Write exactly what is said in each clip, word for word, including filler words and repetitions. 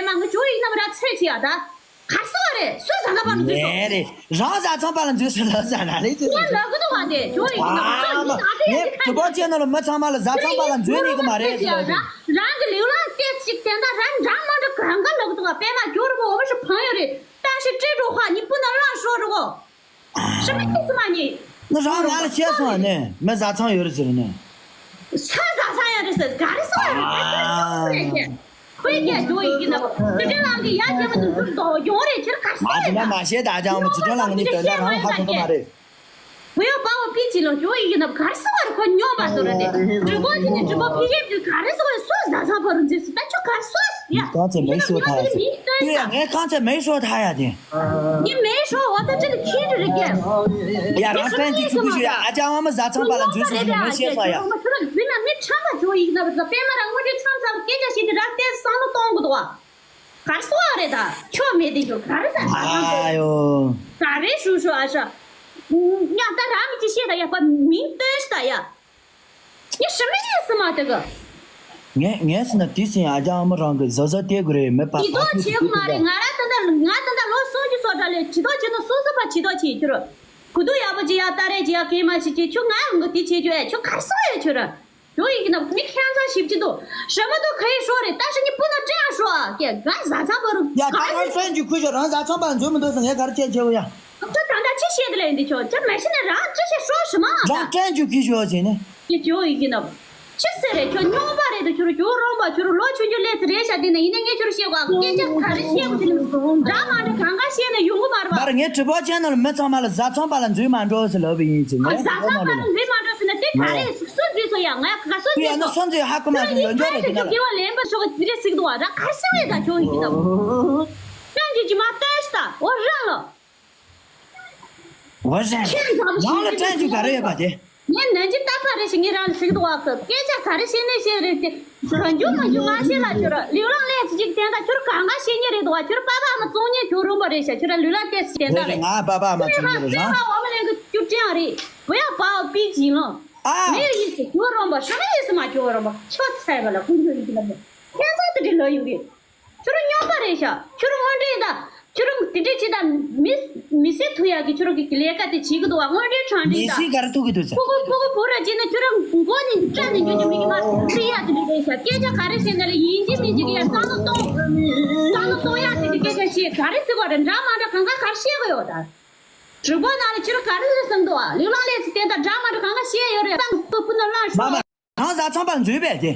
ལ་ང་ཇོ་ཡིན་ན་ར་ཚེ་ཆེ་ཡ་ད། ག་སོ་རེད། སུ་ཟ་ཟ་པ་ལ་འཛུལ་སོང་། ངས་རེད། རང་ཟ་ཚང་པ་ལ་འཛུལ་སོང་ལབ་ཟ་ན་ལས་ཀྱི་ང་ལབ་གི་འདུག་བ་དེ་ཇོ་ཡིན་ན་ཨ་མ། ངས་དྲི་བ་བྱས་ན་ལ་མི་ཚང་མ་ལ་ཟ་ཚང་པ་ལ་འཛུལ་ནི་གི་མ་རེད་ཟེར་ལབ་དེ། རང་གི་ལེའུ་ལ་བལྟས་ཅིག་དེ་འདྲ་རང་འདྲ་མ་འདྲ་གང་ག་ལབ་གི་འདུག་བ། པད་མ་རྒྱུ་རུ་མོ་འོ་མ་ཞིག་ཕང་ཡོད་རེད། ད་ཞིག་སྤྲད་འགྲོ་ཧ་ནི་སྤུ་ན་བླངས་ཤོར་འགྲོ་གོ། ཤི་མི་ཁྱི་སུ་མ་ཉེ། ནི་རང་ང་ལ་བཤད་སོང་ནས་མི་བཟའ་ཚང་ཡོད་རེད་ཟེར་ནས། ས་བཟའ་ཚང་ཡོད་རེད་ཟེར་ག་རེ་སོང་ཡོད་རེད། ཁོས་རྒྱལ་ཇོ་ཡི་གི་ནམ་དུ་དྲན་ལང་གི་ཡ་རྒྱལ་མི་དུ་དུ་དོ་ཡོང་རེད་ཁྱེར་ག་མ་སོང་དེ་ན་ཡོད་མ་རེད། ཤེས་ད་ཅང་མི་དུ་དྲན་ལང་གི་ནི་དོན་དག་རང་ཧ་གོ་གི་མ་རེད། བུ་ཡོ་པ་བོ་པི་ཅི་ལོ་ཇོ་ཡི་གི་ནམ་ག་རེ་སོང་བ་རེད། ཁོ་སྨྱོན་པ་སོ་རེད་དེ་གྲུ་པོ་དེ་ནི་གྲུ་པོ་ཕི་ཡེབ་དེ་ག་རེ་སོང་རེད། སུ་བཟའ་ཚང་བ་རུ་འཛིན་སུ་ད་ཁྱོད་ག་རེ་སོང་ཡ། གང་ཚེ་མེ་ཤོ་ཐ་ཡ། ཡ་ངས་གང་ཚེ་མེ་ཤོ་ཐ་ཡ་དེ། ངས་མེ་ཤོ་བ་ད་ཅི་ལ་ཁྱེད་རེ་རེ་ཀྱེ། ཡ་རང་ཏན་གྱི་ཆུ་ཁུ་ཤོ་ཡ་ཨ་ཅག་ཨ་མ་བཟའ་ཚང་པ་ལ་འཛུལ་སོང་ཟེར་ནས་ངས་བཤད་སོང་ཡ། ཁྱོད་རང་འཛིན་ན་མི་ཁྲམ་པ་ཇོ་ཡིག་ན་བ་པད་མ་རང་ངོ་འདྲེ་མཚམས་མཚམས་སྐད་ཆ་བཤད་དེ་རང་ཏན་བསམ་བློ་གཏོང་དགོས་འདུག་བ། གར་སོ་བ་རེད་ད་ཁྱོད་མེད་དེ་ཁྱོད་ག་རེ་ཟ་ཨ་ཡོ། ག་རེ་ཞུ་ཞུ་ཨ་ཤ། ཉག་ད་རང་མི་ཅི་བཤད་ད་ཡ་པ་མིང་སྟོན་ཤི་ད་ཡ། ངས་ཧྲི་མི་ཉན་སི་མ་དེ་གི། ངས་ངས་སི་ན་དེ་སི་ཨ་ཅག་ཨ་མ་རང་གི་བཟོ་བཟོ་སྟེར་དགོས་རེད་མི་པ་ཇི་ལྟོ་བྱེད་དགོས་མ་རེད། ང་ར་ད་ལྟ་ང་ད་ལྟ་ལོ་སུམ་ཅུ་སོ་འདྲ་ལས་ཇི་ལྟོ་བྱེད་ན་སོ་སོ་པ་ཇི་ལྟོ་བྱེད་ཁྱོད་ར། གུ་དུ་ཡག་པོ་ཇི་ཡག་ཏ་རེ་ཇི་ཡག་གེ་མ་ཞིག་ཅེ་ཁྱོད་ང་ལ་འགོ་དེ་བྱེད་ཁྱོད་ཨེ་ཁྱོད་གར་སོང་ཡོད་ཁྱོད་ར། ཇོ་ཡི་གི་ན་མི་ཁྱད་མཚར་ཞིབ་ཅི་འདུག་ཧྲ་མ་འདུག་ག་ཡི་ཧྲོ་རེད་ད་ཤི་ནི་སྤུ་ན་ཀྲེང་ཧྲོ་ཨ་ཀྱེ་ག་བཟའ་ཚང་བ་རུ་ཡ་ད་རང་ཀྲེང་ཇུ་ཁུ་ཤོ་རང་བཟའ་ཚང་བ་འཛུལ་མི་འདུག་ཟེར་ངས་གར་ཅེ་ཆེ་བོ་ཡ། ཁྱོད་ད་ལྟ་ཅི་བཤད་དེ་ལས་འདི་ཁྱོད་ཅི་མ་ཤི་ནི་རང་ཅི་བཤད་ཧྲོ་ཧྲི་མ་ཨ་རང་ཀྲེང་ཇུ་ཁུ་ཤོ་ཟེར་ནི། ཀྱེ་ཇོ་ཡི་གི་ན་ཅི་ཟེར་རེད་ཁྱོད་སྨྱོན་པ་རེད་དུ་ཁྱོད་ཇོ་རོང་པ་ཁྱོད་ལོ་ཆུང་ཆུང་ལས་ཚེ་རེད་ཤ་དེ་ནས་ཡིན་ནས་ངས་ཁྱོད་བཤད་གོ་སྐད་ཆ་ག་རེ་བཤད་གོ་དེ་ནས་འདྲ་མ་འདྲ་གང་ག་བཤད་ནས་ཡོང་གི་མ་རེད་པ། མར་ངས་དྲི་བ་བྱས་ན་ལ་མི་ཚང་མ་ལ་བཟའ་ཚང་པ་ལ་འཛུལ་མ་འགྲོ་ཟེར་ལབ་པ་ཡིན་ཟེར་ངས་བཟའ་ཚང་པ་ལ་འཛུལ་མ་འགྲོ་ཟེར་ན་དེ་ག་རེ་སུ་འཛུལ་སོ་ཡ་ང་ག་སུ་འཛུལ་སོ། སུ་འཛུལ་ཧ་གོ་མ་སོང་ལོ་འཇོག་རེད་དེ་ན་ལ། དེ་བ་ལེན་པ་ཤོག་དེ་རེ་ཟིག་འདུག་བ་ད་ག་སེ་བས་ད་ཁྱོད་ཡིན་ན་ཀྲན་གྱི་ཇི་མ་ཏོས་ད་འོ་ར་ལོ། འོ་ར་ཁྱེད་འཛམ་རང་ལ་ཀྲན་གྱི་ག་རེ་ཡོད་པ་དེ། ངས་ནན་གྱི་ལྟ་པ་རེ་ཞིག་ངས་རང་ལ་ཟིག་འདུག་བ་ཁ་སྐད་ཆ་ག་རེ་བཤད་ནས་བཤད་རེད་དེ། ག་འཇུ་མ་འཇུ་ང་ཤེས་ལ་ཁྱོད་ར་ལུས་ལང་ལས་ཚི་ཅིག་དེ་འདྲ་ཁྱོད་གང་ག་བཤད་ཉེ་རེད་འདུག་བ་ཁྱོད་པ་པ་མ་བཙོང་ཉེ་ཁྱོད་རུང་པ་རེད་ཤ་ཁྱོད་ར་ལུས་ལ་ཏེ་སི་དེ་འདྲ་རེད། ང་པ་པ་མ་བཙོང་ཉེ་རེད་རང་། ཧ་འོ་མ་ལེན་གི་ཅུ་ཅང་རེད། བུ་ཡ་པའོ་པི་ཇིན་ལོ། ཨ། མེ་ཡིས་སུ་ཁྱོད་རུང་པ་ཧྲ་ཡིས་སུ་མ་ཁྱོད་རུང་པ་ཁྱོད་ཚད་པ་ལ་ཀུན་ཁྱོད་ཡིན་གི་ལ་མོ། ཁྱད་མཚར་དེ་འདྲ་ལོ་ཡོང་གི། ཁྱོད་རང་སྨྱོན་པ་རེད་ཤག་ཁྱོད་རང་དངོས་འབྲེལ་ད། ཁྱོད་རང་དེ་འདྲས་བྱེད་ད་མི་མི་སེར་ཐུག་ཡག་གི་ཁྱོད་རང་གི་ལས་ཀ་དེ་བྱེད་གི་འདུག་བ་དངོས་འབྲེལ་དྲང་འབྲེལ་མི་ད། སེར་ག་རེ་ཐུག་གི་འདུག་ཟེར། ཕྲུ་གུ་ཕྲུ་གུ་བུ་ར་བྱེད་ན་ཁྱོད་རང་མགོ་ནས་སྐྲ་ནས་འགྱོ་རྒྱུ་མི་གི་མ་ཁྲི་ཡག་དེ་འདྲས་རེད་ཤག་སྐད་ཆ་ག་རེ་བཤད་ན་ལ་ཡིན་གཅིག་མིན་གཅིག་གི་ཡ་བསམ་བློ་གཏོང་བསམ་བློ་གཏོང་ཡག་དེ་འདྲས་སྐད་ཆ་བཤད་ག་རེ་ཟེར་བ་རེད་འདྲ་མ་འདྲ་གང་ག་ག་རེ་བཤད་གི་ཡོད་ད། གྲོགས་པོ་ནང་ལ་ཁྱོད་རང་ག་རེ་ལ་བསམ་འདུག་ཨ་ལུས་ལག་ལས་ཚེ་བརྟན་དང་འདྲ་མ་འདྲ་གང་ག་བཤད་ཡོད་རེད་བསམ་འདུག་ཕུ་ནུ་ལངས་ཤོག་མ་མ། རང་བཟའ་ཚང་པ་འཛུལ་བས་དེ།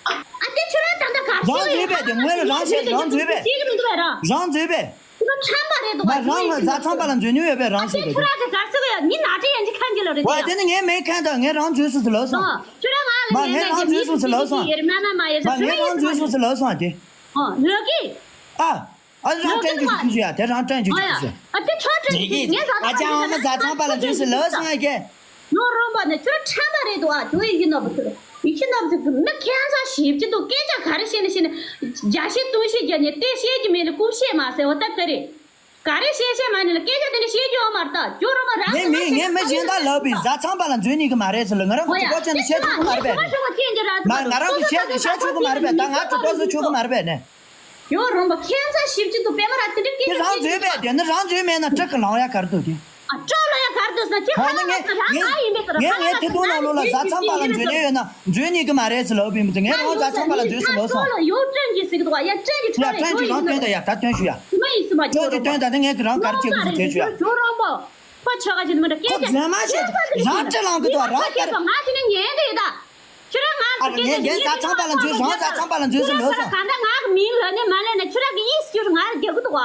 ཨ་དེ་ཁྱོད་རང་ད་ལྟ་ག་རེ་རང་འཛུལ་བས་དེ་ངོས་ལ་རང་བཤད་རང་འཛུལ་བས། ཤེས་ཀྱི་མི་འདུག་བས་རང་། རང་འཛུལ་བས། ཁྱོད་ཁྲམ་པ་རེད་འདུག་མ་བ་རང་ང་བཟའ་ཚང་པ་ལ་འཛུལ་ནུས་ཡོད་པས་རང་ཨ་བཤད་དེ་དེ། ཁྱོད་རང་གི་ག་རེ་ཟེར་གི་ཡ་ཉི་ན་ཏྲི་ཡན་གྱི་ཁན་གྱི་ལ་རེད་བ་དེ་ཡ། དེ་ནི་ངས་མེད་མཁན་དང་ངས་རང་འཛུལ་སོང་ཟེར་ལབ་སོང་། ཨ་ཁྱོད་རང་ང་ལ་མ་ངས་རང་འཛུལ་སོང་ཟེར་ལབ་སོང་། ཡེར་མ་མ་མ་ཡེར་ཟ་མ་ཁྱོད་ངས་རང་འཛུལ་སོང་ཟེར་ལབ་སོང་དེ། ཨ་ལོ་གི། ཨ། ཨ་རང་ལོ་ཀྲན་གི་གི་ཁུ་ཤུ་ཡ་དེ་རང་ཀྲན་གི་ཨ་ཁུ་ཡ། ཤུ། ཨ་དེ་ཁྱོད་ཀྲན་གི་ངས་ཟ་ཨ་ཅག་ཨ་མ་བཟའ་ཚང་པ་ལ་འཛུལ་སོང་ལབ་སོང་ཨ་ཀྱེ། ནོ་རོང་པ་ནི་ཁྱོད་ཁྲམ་པ་རེད་འདུག་ཨ་ཁྱོད་ཡི་ཤི་ནོ་བུ་ཁྱོད་ཡི་ཤི་ནོ་བུ་ཁྱོད་མི་ཁྱད་མཚར་ཞིབ་ཅི་འདུག་སྐད་ཆ་ག་རེ་བཤད་ནས་བཤད་ནས་བརྒྱ་བཤད་སྟོང་བཤད་རྒྱག་ནས་དེ་བཤད་རྒྱུ་མེད་ནས་རྐུབ་བཤད་མ་ཟེར་འོ་ད་དེ་རེད། ག་རེ་བཤད་བཤད་མ་ནས་ལ་སྐད་ཆ་དེ་འདྲ་བཤད་རྒྱུ་ཡོད་མ་རེད་ད་ཁྱོད་རོང་པ་རང་ངས་མི་ངས་མི་གཞན་དག་ལབ་པའི་བཟའ་ཚང་པ་ལ་འཛུལ་ནི་གི་མ་རེད་ཟེར་ལ་ང་རང་གི་ཨོ་ཡ་གྲོགས་པོ་བྱས་ནས་བཤད་ཆོག་གི་མ་རེད་པས་ནས། མ་ང་རང་གི་བཤད་བཤད་ཆོག་གི་མ་རེད་པས་ད་ང་གྲོགས་པོ་བཟོ་ཆོག་གི་མ་རེད་པས་ནས། ཡོད་རོང་པ་ཁྱད་མཚར་ཞིབ་ཅི་འདུག་པད་མ་ར་དེ་འདྲ་སྐད་དེ་ཆ་རང་བཤད་ཀྱི་འཛུལ་བས་དེ་ནི་རང་འཛུལ་མེད་ན་སྤྲི་གི་ལང་ཡ་གར་འདུག་དེ། ཨ་སྤྲོ་ལ་ཡ་གར་འདུག་ཟེར་ཁྱེད་ཧ་ཧ་ལ་ནི་ངས་ངས་ངས་ངས་ངས་དེ་དུང་ནང་ལོགས་ལ་བཟའ་ཚང་པ་ལ་འཛུལ་ནས་ཡོད་ན་འཛུལ་ནི་གི་མ་རེད་ཟེར་ལབ་པའི་མི་ཚེ་ངས་རང་བཟའ་ཚང་པ་ལ་འཛུལ་ཟེར་ལབ་སོང་། ཡོད་ཀྲན་གྱིས་ཟེར་གི་འདུག་ཡ་ཀྲན་གྱིས་རང་སྟོན་དང་ཡ་ད་སྟོན་ཞུ་ཡ། ཀྲན་གྱིས་སྟོན་དང་དེ་ངས་གི་རང་གར་བྱེད་དགོས་ཟེར་དྲན་ཞུ་ཡ། ཁོ་རྫུན་མ་བཤད་རང་སྤྲེལ་ལང་གི་འདུག་རང་སྤྲེལ། ཁྱོད་རང་ང་གི་མིང་ལ་ནི་མ་ལས་ན་ཁྱོད་ར་གི་ཡིན་ཟེར་ལབ་སོང་། ཨིས་རང་རྒྱག་གི་འདུག་ང་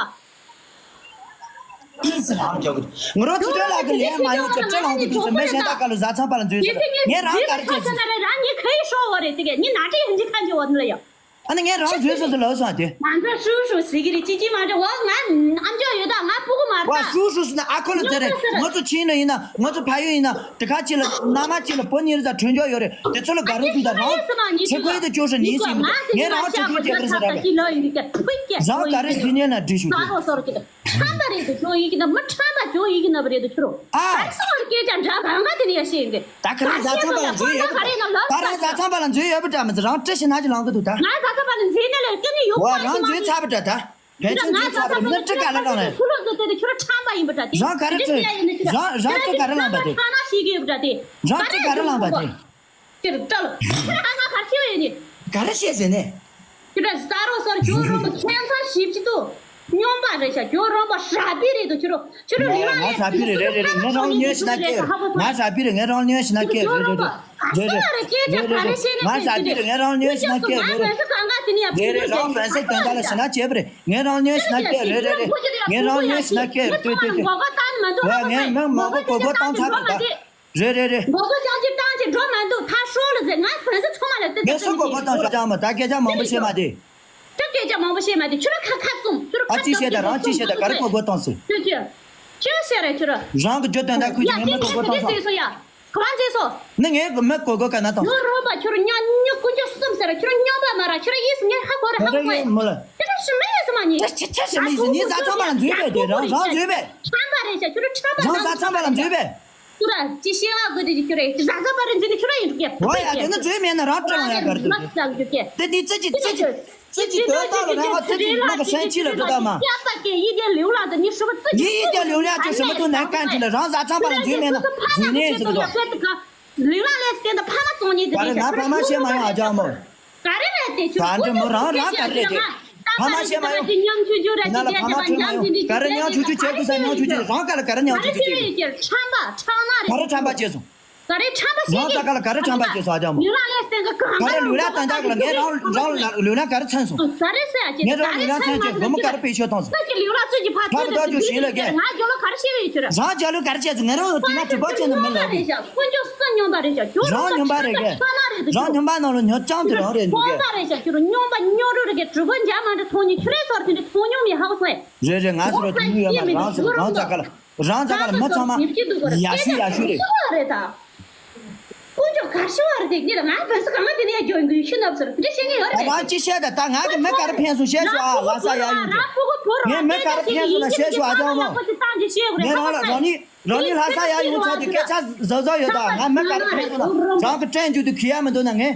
རྒྱག་གི་འདུག་ཨིས་རང་རྒྱག་གི་འདུག་ངོ་རང་ཚོ་སྤྲེལ་ལག་གི་ལས་མ་ཡོང་ཁྱོད་སྤྲེལ་ལང་གི་འདུག་ཟེར་མི་གཞན་དག་ག་ལ་བཟའ་ཚང་པ་ལ་འཛུལ་ཟེར་ངས་རང་ག་རེ་བྱས་ཟེར། རང་ཉིད་ཁ་ཡི་ཧྲོ་བོ་རེད་དེ་གས་ཉི་ན་ཏྲི་ཡིན་གྱི་ཁ་འཇི་བ་ནི་ལ་ཡོད། ཨ་ནི་ངས་རང་འཛུལ་སོང་ཟེར་ལབ་སོང་དེ། ང་ཚོ་ཧྲུའུ་ཧྲུའུ་ཟེར་གི་རེད་ཅི་ཅི་མ་འདྲ་བ་ང་ཨམ་ཅོག་ཡོད་ད་ང་སྤུ་གུ་མ་རེད་ད། ཧྲུའུ་ཧྲུའུ་ཟེར་ན་ཨ་ཁོ་ལ་ཟེར་རེད། ང་ཚོ་ཆིན་ལ་ཡིན་ན་ང་ཚོ་ཕ་ཡུལ་ཡིན་ན་དེ་ག་ཅི་ལ་མནའ་མ་ཅི་ལ་བུ་གཉིས་རེ་ད་གྲོན་ཆོག་ཡོད་རེད། དེ་ཚོ་ལ་དགའ་རོགས་དུས་ད་རང་ཁྲི་ཁོའི་དུ་ཅོ་ཧྲ་ཉིན་ཞིག་ངས་རང་ཁྲི་ཁོའི་ཁྱེད་རེད་ཟེར་ར་རེད། རང་ག་རེ་ཟིན་ཉན་ན་འདྲི་ཞུ་གི། ཁྲམ་པ་རེད་དུ་ཁྱོད་ཡིན་གྱི་ན་མི་ཁྲམ་པ་ཁྱོད་ཡིན་གྱི་ན་བྲེ་དུ་ཁྱོད་རོ། ཨ། ག་རེ་སོང་བར་སྐད་ཆ་འདྲ་གང་ག་དེ་ནི་ཡ་ཤེས་ཡིན་གྱི། ད་ག་རེ་བཟའ་ཚང་པ་ལ་འཛུལ་ཡོད་པ་ད་རང་བཟའ་ཚང་པ་ལ་འཛུལ་ཡོད་པ་འདྲ་མི་ཚེ་རང་བཀྲ་ཤིས་ན་ཅི་ལང་གི་འདུག་ད། ང་བཟའ་ཚང་པ་ འཛིན་ནས་ལས་ཀ་ནི་ཡོད་པ་ཞིག་མ་རེད། འཛིན་ཚར་བ་འདྲ་ད། ཕན་ཆད་འཛིན་ཚར་བ་འདྲ་མི་ཁྲི་ག་ལ་རང་ལས། ཁུ་ལོ་ཟེར་དེ་ཁྱོད་རང་ཁྲམ་པ་ཡིན་པ་འདྲ་དེ། རང་ག་རེ་ཁྲི། རང་རང་ཁྲི་ག་རེ་བླངས་པ་དེ། ཁ་ན་ཞིག་ཡོད་པ་འདྲ་དེ། རང་ཁྲི་ག་རེ་བླངས་པ་དེ། ཁྱེད་སྐྲ་ལ་ཁ་ན་ག་རེ་བྱས་ཡོད་ནི། ག་རེ་བྱས་ཟེར་ནས། ཁྱོད་རང་ཟ་རོགས་ཟེར་ཁྱོད་རང་གི་ཁྱད་མཚར་ཞིབ་ཅིག་འདུག་སྨྱོན་པ་རེད་ཤག་ཁྱོད་རང་པ་ཧྲ་པི་རེད་འདུག་ཁྱོད་རང་ཁྱོད་རང་ལུས་ལ་ང་ཧྲ་པི་རེད། རེད་རེད་རེད། ངས་རང་ལ་སྨྱོན་ཞིག་ན་སྐད་ང་ཧྲ་པི་རེད། ངས་རང་ལ་སྨྱོན་ཞིག་ན་སྐད་རེད་རེད་རེད། རེད་རེད་རེད། ང་ཧྲ་པི་རེད། ངས་རང་ལ་སྨྱོན་ཞིག་ན་སྐད་རེད་རེད། རེད་རེད། རང་ཧྥན་སི་དོན་དག་ལ་ཞིག་ན་བྱས་པ་རེད། ངས་རང་ལ་སྨྱོན་ཞིག་ན་སྐད་རེད་རེད་རེད། ངས་རང་ལ་སྨྱོན་ཞིག་ན་སྐད་རེད། ལྟོས་ལྟོས་ལྟོས། ངས་མི་མང་པོ་གོ་གོ་བཏང་ཚར་བ་རེད། རེད་རེད་རེད། མགོ་སྐོར་ཅང་ཅི་བཏང་ཅི་འགྲོ་མ་འདུག་ད་ཤོག་ལ་ཟེར། ང་ཧྥན་སི་ཚང་མ་ལ་ལྟོས་ངས་སུ་མགོ་སྐོར་བཏང་ཤོག་ཅང་མ་ད་སྐད་ཆ་མང་པོ་བཤད་མ་དེ། ཁྱོད་སྐད་ཆ་མང་པོ་བཤད་མ་དེ་ཁྱོད་རང་ཁ་ཁ་བཙུམ་ཁྱོད་རང་ཨ་ཅི་བཤད་ད་རང་ཅི་བཤད་ད་ག་རེ་མགོ་སྐོར་བཏང་ཟེར། ཁྱོད་ཁྱོད་ཁྱོད་བཤད་རེད་ཁྱོད་རང་གི་རྒྱུ་དོན་དག་ཁུལ་གྱི་ངས་མི་མགོ་སྐོར་བཏང་སོང་། ཡ་ཁྱོད་ཁྱོད་ཁྱོད་ཟེར་སོ་ཡ། གང་ཟེར་སོ། ནི་ངས་མི་མགོ་སྐོར་ག་ན་བཏང་སོང་། ཡོ་རོ་པ་ཁྱོད་རང་ཉག་ཉག་ཀུན་སྤྱོད་གསུམ་ཟེར་ཁྱོད་རང་སྨྱོན་པ་མ་ར་ཁྱོད་རང་ཡིས་སུ་ངས་ཧ་གོ་ར་ཧ་གོ་ཡ། ཁྱོད་རང་ཤི་མི་ཡིས་སུ་མ་ཉེ། ཁྱོད་ཁྱོད་ཁྱོད་ཤི་མི་ཡིས་སུ་ངས་བཟའ་ཚང་མ་ལ་འཛུལ་བས་དེ་རང་རང་འཛུལ་བས། ཁྲམ་པ་རེད་ཤག་ཁྱོད་རང་ཁྲམ་པ་རང་བཟའ་ཚང་མ་ལ་འཛུལ་བས། ཁྱོད་ར་ཅི་ཤེས་ཨ་དགོས་དེ་ཅི་ཁྱོད་རེད་ཟ་ཟ་པ་རེད་འཛིན་ནི་ཁྱོད་ར་ཡིན་འགྲོ་གི། ཨོ་ཡ་དེ་ནི་བཟོས་མེད་ན་རང་སྤྲད་ལ་ཡ་གར་དུ་མ་ཟ་གི་ཁྱོད་ཀྱི། དེ་དེ་ཙི་ཅི་ཙི་ཅི་ཙི་ཅི་དོ་ལྟ་ལ་རང་ཨ་ཙི་ཅི་ནག་གི་ཤན་ཆི་ལ་འགྲོ་ད་མ། ཡ་ད་ཀྱེ་ཡི་དེ་ལེའུ་ལ་དེ་ནི་ཧྲུ་བ་ཙི་ཅི། ཡི་ཡི་དེ་ལེའུ་ལ་ཅི་ཧྲུ་བ་དུ་ནན་ཀན་ཅི་ལ་རང་བཟའ་ཚང་པ་ལ་འཛུལ་མེད་ན་བཟོས་ནས་ཟེར་གི་དོ། ལེའུ་ལ་ལས་སྟེང་དུ་ཕ་མ་བཙོང་ཉེ་དེ་ག་རེ་ང་ཕ་མ་ཤེས་མ་ཡོང་ཨ་ཅག་མོ། ག་རེ་རེད་དེ་ཁྱོད་ག་འདྲ་མོ་རང་རང་ག་རེ་རེད་དེ། ཕ་མ་ཤེས་མ་ཡོང་། ཉམ་ཆུང་ཆུང་རེད་དེ་ན་ལ་ཕ་མ་ཁྲོས་མ་ཡོང་། ག་རེ་ཉམ་ཆུང་ཆུང་བྱེད་དགོས་ས་ཉམ་ཆུང་ཆུང་རང་ག་ལ་ག་རེ་ཉམ་ཆུང་ཆུང་བྱེད་དགོས། ཁྲམ་པ་ཁྲག་ན་རེད། ག་རེ་ཁྲམ་པ་བྱས་སོང་། ག་རེ་ཁྲམ་པ་བྱས་རང་ཀྱི་ས་ག་ལ་ག་རེ་ཁྲམ་པ་བྱས་སོང་ཨ་ཅག་མོ། ལུས་ལ་ལས་སྟེང་གི་གང་ག་རེ་ལུས་ལ་སྟེང་ད་ག་ལ་ངས་རང་རང་ལུས་ལ་ག་རེ་མཚོན་སོང་། ག་རེ་ཟེར་ཨ་ཅེ་ངས་རང་ལུས་ལ་མཚོན་ཅེས་སྒོར་མོ་ག་རེ་སྤེལ་ཤོག་བཏང་སོང་། ཁྱོད་ཀྱི་ལུས་ལ་ཚོད་ཀྱི་ཕ་ཕ་ཐོད་དུ་ད་ཅུ་ཤིང་ལ་གས། ང་རྒྱལ་ལོ་ག་རེ་བཤད་ཀྱི་ཡོད་ཁྱོད་ར། རང་རྒྱལ་ལོ་ག་རེ་བཤད་ཚོད་ངས་རང་ལ་དེ་ན་གྲུབ་པ་ཅན་ནི་མི་ལ་གི། ཁོ་ཚོ་སུ་སྨྱོན་པ་རེད་ཤག་ཁྱོད་རང་སྨྱོན་པ་རེད་གས། རང་སྨྱོན་པ་ནང་ལ་ཉོ་ཅང་དུ་རང་རེད་འདུག་གས། སྨྱོན་པ་རེད་ཤག་ཁྱོད་རང་སྨྱོན་པ་སྨྱོ་རུ་རེད་གས། གྲུབ་པ་འཇལ་མ་འདྲ་མཐོང་ཉིན་ཁྱོད་རའི་སོར་དེ་འདྲ་མཐོང་མྱོང་མེད་ཧ་གོ་སོང་ངས། རེད་རེད་ང་ཚོ་ར་དུས་ཡོད་མ་རང་ཚོ་རང་ཚ་ག་ལ་རང་ཚ་ག་ལ་མི་ཚང་མ་ཡ་ཤུ་ཡ་ཤུ་རེད། དཀོན་མཆོག་གར་ཤི་བ་རེད་དེ་ངེད་ལ་ང་བོད་སུ་གང་ལ་དེ་ནས་རྒྱུ་འགུལ་ཤི་ནབ་ཟེར་དེ་འདྲ་བཤད་ངེས་ཡོད་རེད། རང་ཅི་བཤད་ད་ད་ང་གི་མི་ག་རེ་ཕན་སོང་བཤད་ཤོག་ཨ། ལ་ས་ཡ་ཡོང་རྒྱུ་ངས་མི་ག་རེ་ཕན་སོང་ན་བཤད་ཤོག་ཨ་ཅག་མོ། ངས་རང་ལ་རང་ནི་རང་ནི་ལྷ་ས་ཡ་ཡོང་ཚར་དུས་སྐད་ཆ་བཟོ་བཟོ་ཡོད་ད། ང་མི་ག་རེ་ཕན་སོང་ན་རང་གི་དྲན་རྒྱུ་དུ་གི་ཡ་མི་འདུག་ན་ངས་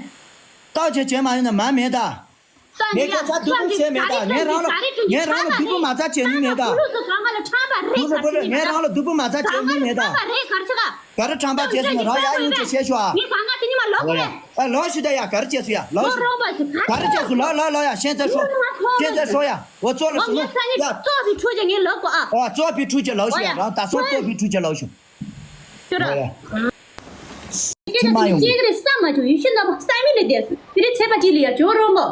རྟགས་ཆད་བྱས་མ་ཡོང་ན་མ་མེད་ད། ངས་སྐད་ཆ་སྡུག་པོ་བཤད་མེད་ད། ངས་རང་ལ་ངས་རང་ལ་སྡུག་པོ་མ་རྩ་བྱེད་ནི་མེད་ད། ངས་རང་ལ་སྡུག་པོ་མ་རྩ་བྱེད་ནི་མེད་ད། ག་རེ་ཁྲམ་པ་བྱས་སོང་ན་རང་ཡ་ཡོང་ཅེས་བཤད་ཤོག་ཨ། ངས་གང་ག་དེ་ཉི་མ་ལོག་གོ་ཡ། ཨ་ལོག་ཤི་ད་ཡ་ག་རེ་བྱས་སོང་ཡ་ལོག་ཤི། ག་རེ་བྱས་སོང་ལོག་ལོག་ལོག་ཡ་ཤན་ཚ་ཤོག་ཤན་ཚ་ཤོག་ཡ། འོ་ཙོག་ལ་སོང་ཡ། ཙོག་པའི་ཁྲུ་ཅེ་ངས་ལོག་གོ་ཨ། ཨོ་ཙོག་པའི་ཁྲུ་ཅེ་ལོག་ཤི་ཡ་རང་ད་སོང་ཙོག་པའི་ཁྲུ་ཅེ་ལོག་ཤི། ཁྱོད་ར། ཁྱེད་ཀྱི་ཅི་གི་རེད་བསམ་མ་བྱུང་ཡུལ་ཤུལ་ནག་པོ་བསམ་མི་ལས་བསྡད་སོང་། དེ་རིང་ཚེས་པ་གཅིག་ལ་ཡ་ཇོ་རོང་པོ།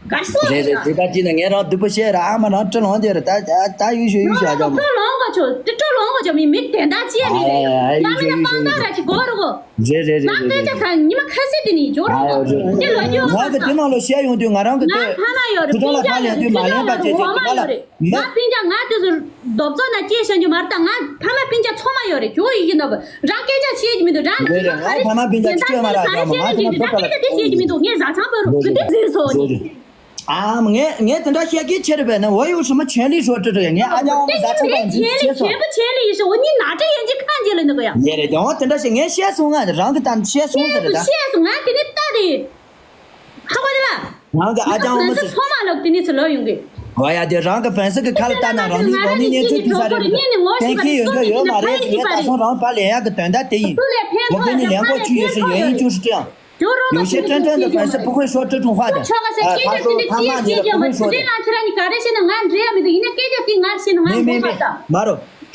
གར་སོང་རེད་རེད། ཚེས་པ་གཅིག་ན་ངས་རང་སྡུག་པོ་བཤད་ར་ཨ་མ་རང་སྤྲོ་ལོང་དེ་ར་ད་ད་ཡུལ་ཤུལ་ཡུལ་ཤུལ་ཨ་ཅག་མོ། སྤྲོ་ལོང་གོ་ཆོ་དེ་སྤྲོ་ལོང་གོ་ཆོ་མི་མི་དེ་འདྲ་ཅི་ཡ་མི་རེད། ཡ་མི་ལ་དཔང་རྟགས་ར་ཅིག་གོ་རུ་གོ། རེད་རེད་རེད། ང་སྐད་ཆ་གང་ཉི་མ་ཁ་སེ་དེ་ནི་ཇོ་རོང་པོ་དེ་ལོ་རྒྱུས་ང་གི་དེ་ནང་ལ་བཤད་ཡོང་དུས་ང་རང་གི་ང་དེ་ཕ་མ་ཡོད་རེད། ཐུ་ཀྲང་ལ་ཕ་ལེན་དུས་མ་ལེན་པ་ཅེས་ཅེས་དེ་ང་ལ། ང་སྤུན་ཀྱག་ང་དེ་ཚོ་རྡོབ་ཚོགས་ན་སྐྱེས་བཞག་རྒྱུ་མ་རེད། ད་ང་ཕ་མ་སྤུན་ཀྱག་ཚང་མ་ཡོད་རེད། ཇོ་ཡི་གི་ནོ་བུ་རང་སྐད་ཆ་བཤད་ཀྱི་མི་འདུག་རང་རེད་རེད། ང་ཕ་མ་སྤུན་ཀྱག་གཅིག་ཡོད་མ་རེད། ཨ་ཅག་མོ་ང་ཕ་མ་སྤུན་ཀྱག་ལ་སྐད་ཆ་བཤད་ཀྱི་མི་འདུག་ངས་བཟའ་ཚང་བོ་རུ་གི་དེ་འཛིན་སོ་ནི། ཨ་མ་ངས་ངས་དེ་འདྲ་བཤད་ཀྱི་ཆེ་རེད་པས་ན། འོ་ཡོད་ཤི་མ་ཆེན་ལི་ཧྲོ་ཀྲི་ཀྲི་ཡ། ངས་ཨ་ཅག་མོ་བཟའ་ཚང་བ་འཛིན་ཆེན་ལི་ཆེན་པོ་ཆེན་ལི་ཡི་ཤི་འོ་ནི་ན་ཏྲི་ཡན་གྱི་ཁ་འཇལ་ལ་འདུག་ཡ། ངས་རེད་དེ་འོ་དེ་འདྲ་བཤད་ངས་བཤད་སོང་ང་རང་གི་ད་བཤད་སོང་ཟེར་རེད་ད། བཤད་སོང་ང་དེ་ནི་ལྟ་རེད། ཧ་གོ་དེ་ལ། རང་གི་ཨ་ཅག་འོ་མ་སི། ཚང་མ་ལོག་དེ་ནི་སི་ལོ་ཡོང་གི། ཨོ་ཡ་དེ་རང་གི་ཕན་སི་གི་ཁ་ལ་ལྟ་ན་རང་ནི་རང་ནི་གཉེན་ཚོད་དུས་ས་རེད་མི་དེ། གཏན་འཁེལ་ཡོད་འགྲོ་ཡོད་མ་རེད། ངས་ད་སོང་རང་ཕར་ལེན་ཡག་གི་དོན་དག་དེ་ཡིན། ལོ་གི་ནི་ལེན་གོ་ཆུ་ཡོད་སི་ཡོད་ཡིན་ཅུ་སི་ཀྲི་ཡང་། ཡོ་ཤེ་ཀྲན་ཀྲན་དུ་ཕན་སི་ཕུ་ཁོས་ཤོ་ཀྲི་ཀྲུང་ཧྭ་དང་། ཕ་ཤོ་ཕ་མ་ནི་ལ་ཕུ་ཁོས་ཤོ་ཀྲི། མེ་མེ་མེ་མ་རོ།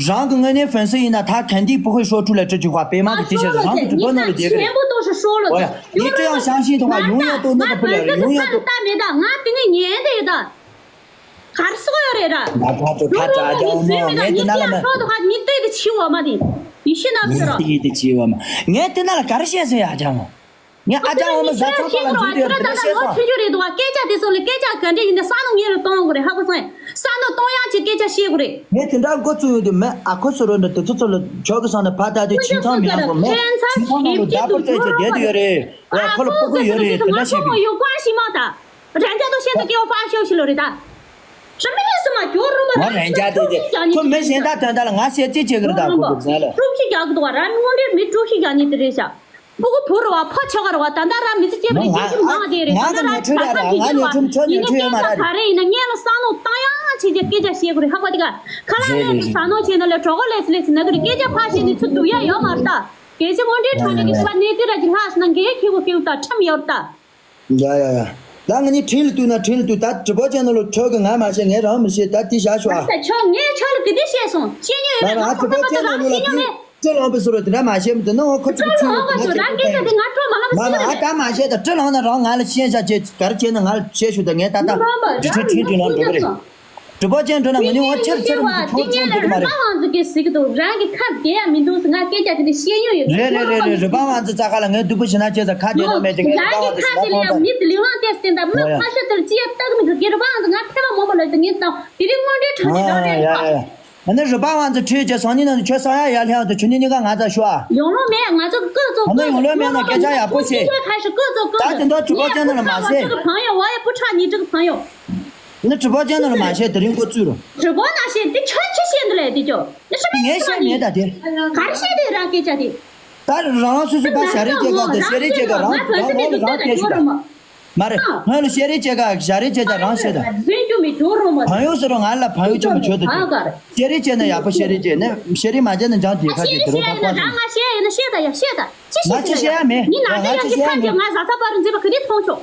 རང་གི་དངོས་གནས་ཕན་སི་ཡིན་ན་ད་གན་དེའི་ཕུ་ཁོས་ཤོ་ཀྲུ་ལ་ཀྲི་ཀྲུང་ཧྭ་པད་མ་གི་དེ་ཆེ་རང་གི་གྲུབ་པོ་ནང་ལ་བསྡད་གི་རེད། ཨོ་ཡ། ངས་ཀྲི་ཡང་ཤང་ཤིང་ཐོག་ཡོང་ཡོང་ཏོ་ནོ་ག་པུ་ལ་ཡོང་ཡོང་ཏོ། ང་དེ་ནས་ཉན་དེ་ཡོད་ད། གར་སོག་ཡོད་རེད་ར། ང་ད་ཚོ་ཁ་གྲག་རྒྱ་འོ་མ་ངས་དེ་ན་ལ་མ། ཁྲོ་དུ་ཁ་མི་ལྟོས་དེ་ཆི་འོ་མ་དེ། ཡི་ཤི་ན་ཟེར་རོ། ངས་དེ་ཆི་འོ་མ། ངས་དེ་ན་ལ་ག་རེ་བཤད་སོང་ཡ་རྒྱ་འོ། ངས་ཨ་ཅག་འོ་མ་བཟའ་ཚང་པ་ལ་འཛུལ་དུས་དེ་འདྲ་བཤད་སོང་། ཆུང་ཆུང་རེད་འདུག་བ། སྐད་ཆ་དེ་སོང་ལ་སྐད་ཆ་ག་འདྲ་ཡིན་ན་ས་ནོ་ངེད་ལ་གཏོང་དགོས་རེད། ཧ་གོ་སོང་ཡ། ས་ནོ་གཏོང་ཡག་ཅིག་སྐད་ཆ་བཤད་དགོས་རེད། ངས་དེ་འདྲ་འགོ་བཙུགས་ཡོང་དུས་མི་ཨ་ཁུ་སུ་རོ་འདྲ་དེ་ཚོ་ཚོ་ལ་ཆོག་གི་སོང་ན་ཕ་ད་དེ་ཁྱིམ་ཚང་མི་ཡག་པོ་མེད། ཁྱིམ་ཚང་ནང་ལ་བདག་པོ་སྤྲད་ཅིག་བསྡད་དུ་ཡོད་རེད། ཨ་ཁོ་ལ་སྤུ་གུ་ཡོད་རེད། དེ་འདྲ་བཤད་པས། 有关系吗的？人家都现在给我发消息了的。什么意思嘛？ ཁོ་མི་གཞན་དག་དོན་དག་ལ་ང་བཤད་རྩིས་བྱེད་གི་རེད་ད། ཁོ་གི་ཟན་ལ། 中心讲个多，然后我这没中心讲你的这下。སྤུ་གུ་བུ་རེད་བ། ཕོ་ཆོག་ག་རེད་བ། ད་ལྟ་ར་མི་ཚེ་སྐྱེལ་བའི་སྐད་ཆ་མང་བ་དེ་རེད། ད་ལྟ་ར་ཁ་ཤས་ཤིག་ཡོད་བ། ཡིན་ན་སྐད་ཆ་ག་རེ་ཡིན་ན་སྔོན་ལ་བསམ་བློ་བཏང་ཡག་བྱེད་ཀྱི་སྐད་ཆ་བཤད་དགོས་རེད། ཧ་གོ་དེ་ག་ཁ་ལག་ལས་ཚེ་བསམ་བློ་བྱས་ན་ལས་གྲོགས་པོ་ལས་ཚེ་ལས་ཚེ་ན་དུ་རེད། སྐད་ཆ་ཕར་བཤད་ནས་ཚུར་འདུག་ཡ་ཡོད་མ་རེད་ད། གལ་སྲིད་དངོས་འབྲེལ་གྲོགས་ནས་ཀྱི་སུ་བ་གནས་ཚུལ་ར་ཅིག་ལྷག་སོང་ན་འགན་འཁྱེར་དགོས་ཀྱི་ཡོད་ད། ཁྲིམས་ཡོད་རེད་ད། ཡ་ཡ་ཡ། ད་ང་གཉིས་ཁྲིམས་ལ་གཏུགས་ན་ཁྲིམས་ལ་གཏུགས། ད་དྲི་བ་ཅན་ནང་ལ་ཁྱོད་ཀྱིས་ང་མ་བཤད། ངས་རང་མི་བཤད། ད་དེ་བཞག་ཤོག་ཨ། ད་ཁྱོད་ངས་ཁྱོད་ལ་ག་དུས་བཤད་སོང་། བཤད་མྱོང་ཡོད་ན་ང་ཁོ་པ་པ་ད་རང་བཤད་མྱོང་མེད། སྤྲེལ་ལངས་པའི་བཟོ་འདྲ་དེ་འདྲ་མ་བཤད་མི་འདུག་ན། འོ་ཁོ་ཚོ་གི་ཚུལ་ཡོད་ན་ཁྱེད་ཚོ་གི། ང་ད་མ་བཤད། ད་སྤྲེལ་ལངས་ན་རང་ང་ལ་བཤད་བཞག་ཅེས་ག་རེ་བྱས་ན་ང་ལ་བཤད་ཤོག་ད་ངས་ད་ལྟ་འདི་ཁྲིད་ཁྲིད་འདི་ལངས་འགྲོ་གི་རེད། གྲུབ་པ་ཅན་འགྲོ་ན་ང་ནི་འོ་ཆེར་ཆེར་མི་འདུག་ཁྱོད་ཁྱོད་འགྲོ་གི་མ་རེད། རུ་པ་ཝང་ཙི་གིས་ཟེར་གི་འདུག་རང་གི་ཁ་བདེ་ཡ་མི་འདུག་ཟེར། ང་སྐད་ཆ་དེ་འདྲ་བཤད་མྱོང་ཡོད། རེད་རེད་རེད་རེད། རུ་པ་ཝང་ཙི་རྩ་ཁ་ལ་ངས་སྡུག་པོ་བྱེད་ན་བྱས་ཙང་ཁ་བདེ་ན་མེད་ཅིག་ངས་རུ་པ་ཝང་ཙི་ཟེར་ན་ཁོང་ཚོ་མི་དེ་ལིང་ལང་ཏེ་སྟེང་ད་མི་ཡོ་ཡོ་ཕ་ཤོ་དེར་ཅི་ཡ་སྟག་མི་འདུག་གི་རུ་པ་ཝང་ཙི་ང་ཕེབས་པ་མོ་མོ་ལ་དེ་ངས་དང་དེ་རིང་དངོས་འབྲེལ་གྲོགས་ནས་རང་རེད། ཨ་ནི་རུ་པ་ཝང་ཙི་ཁྲིད་ཅེས་སང་ཉིན་ནང་ཁྱོད་ས་ཡ་ཡར་ལྷན་དུ་ཁྱོད་ཉིད་གཉིས་ཀ་ང་ཚ་ཤོག་ཨ། ཡོང་ལོ་མེད། ང་ཚོ་ཀོ་ཚོ་ཨ་ནི་ཡོང་ལོ་མེད་ན་སྐད་ཆ་ཡག་པོ་བཤད། ཁ་ཤོ་ཀོ་ཚོ་ཀོ་ད་ཚོ་དེ་འདྲ་གྲུབ་པ་ཅན་ནང་ལ་མ་བཤད། ཕང་ཡོ་བ་ཡ་པུ་ཁྲག་ཉིས་དྲུག་ཕང་ཡོ། ནི་གྲུབ་པ་ཅན་ནང་ལ་མ་བཤད། དེ་རིང་ཁོ་བཙུད་རོ། གྲུབ་པ་ན་བཤད་དེ་ཁྱོད་ཁྱི་བཤད་འདི་ལས་དེ་ཀྱོ། ངས་བཤད་མེད་ད་དེ། ག་རེ་བཤད་དེ་རང་སྐད་ཆ་དེ། ད་རང་སོ་སོ་ཕ་ཞལ་རས་ཅེས་ཀ་ད་ཞལ་རས་ཅེས་ཀ་རང་རང་རང་རང་སྐད་ཤོད་ད། མ་རེད། སྔོན་ལ་ཞལ་རས་ཅེས་ཀ་ཞལ་རས་ཅེས་ཀ་རང་ཤོད་ད། རྫུན་རྒྱུ་མི་འགྱུར་རོ་མ། བང་ཡོ་ཟེར་རོ། ང་ལ་བང་ཡོ་ཅེས་མ་བྱོས་ད། ཞལ་རས་ཅེས་ན་ཡག་པོ་ཞལ་རས་ཅེས་ནས་ཞལ་རས་མ་ཅེས་ན་འཇང་དེ་ཁ་ཅེས་དེ་རོ་ད་ཁོ་ཚོ། ང་ཞལ་ཡིན་ན་ཤེས་ད་ཡ་ཤེས་ད། ཅི་ང་ཤེས་ཅི་ཤེས་ཡ་མེད། ནི་ན་ང་ཅི་ཤེས་ཡ་མེད། ང་ཟ་ས་པ་རུ་འཛིན་པ་ག་དེ་མཐོང་ཆོག་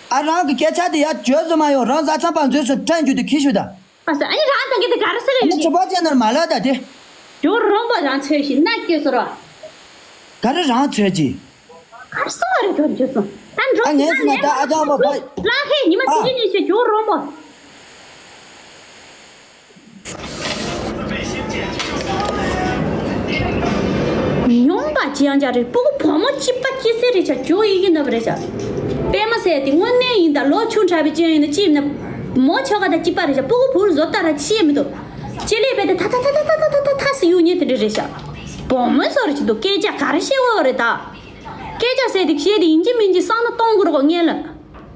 ཨ་རང་གི་སྐད་ཆ་དེ་ཡ་བྱོས་ཟེར་མ་ཡོང་། རང་ཟ་ཚང་པ་འཛུལ་སོང་ཁྲན་རྒྱུ་དེ་ཁྱི་ཤོད་ད། ཨ་ས་ཨ་ནི་རང་ད་གི་དེ་ག་རེ་ཟེར་ཡོད། ཨ་ནི་གྲུབ་པ་ཅན་ནར་མ་ལབ་ད་དེ། ཇོ་རོང་པ་རང་ཚོས་ཤིག་ན་སྐྱེ་སོ་ར། ག་རེ་རང་ཚོས་ཀྱི། ག་རེ་སོ་རེ་ཁྱོད་ཁྱོད་སོ། ཨ་འགྲོ་ཨ་ངས་ཟེར་ན་ད་ཨ་ཅག་མ་བ། ལ་ཧེ་ཉི་མ་ཨ། དེ་གི་ཉེ་ཆེ་ཇོ་རོང་པ། མྱོང་པ་ཅི་ཡང་བྱ་རེད། སྤུ་གུ་བུ་མོ་གཅིག་པ་སྐྱེ་སྲིད་རེད་ཤག་ཇོ་ཡི་གི་ནབ་རེད་ཤག་པད་མ་ཟེར་དེ་དངོས་གནས་ཡིན་ད། ལོ་ཆུང་དྲགས་པའི་ཅན་ཡིན་ན་ཅི་ཡིན་ན། མོ་ཆོ་ག་དང་གཅིག་པ་རེད་ཤག་པུ་གུ་བུར་བཟོ་ལྟ་ར་ཤེས་མི་འདུག་ཅི་ལས་བས་དེ་ཐ་ཐ་ཐ་ཐ་སི་ཡུ་ཉེ་དེ་འདྲ་རེད་ཤག་བུ་མོ་བཟོ་རེ་ཅི་འདུག་སྐད་ཆ་ག་རེ་བཤད་འོ་རེད་ད། སྐད་ཆ་ཟེར་དེ་བཤད་དེ་ཡིན་གཅིག་མིན་གཅིག་བསམ་བློ་གཏོང་དགོས་རེད་གོ་ངན་ལ།